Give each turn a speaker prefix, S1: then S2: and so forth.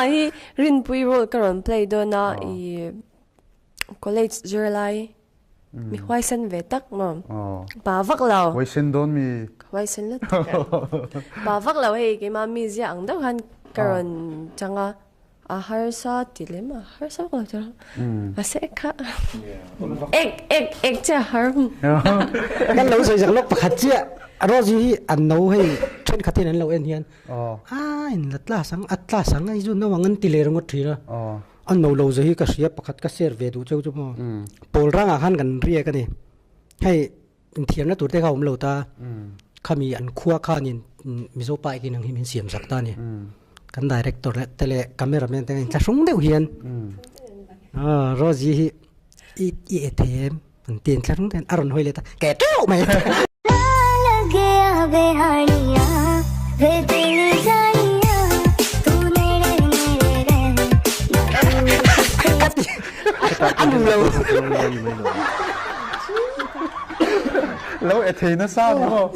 S1: Tunah hi Rinpui role ka rawn play dawn a, i college zirlai mi huaisen ve tak maw? Pa vak lo.
S2: Huaisen dawn mi?
S1: Huaisen lutuk e. Pa vak lo hei keimah mi zia ang deuh khan ka rawn chang a, a harsa ti lem a harsa vak lo chu mahse ek kha ek ek ek che a har.
S3: Kan lo sawi zak lawk pakhat chiah Rosie hi an no hei thenkhat hian an lo en hian a in la tlas ang a tlas ang a i zu no ang an ti leh ringawt thin a. A no lo zia hi ka hria pakhat ka share ve duh cheu chu maw. Pawl rangah khan kan riak a ni. Hei inthiamna tur te kha a awm lo ta. Khami an khua khanin Mizo pa ekin ang hi min siam sak ta a ni. Kan director leh te leh cameraman te khan inthlahrung deuh hian Rosie hi i i e thei em an ti inthlahrung deuh hian a rawn hawi leh ta ke teuh mai.
S2: Lo e thei nasa ni maw.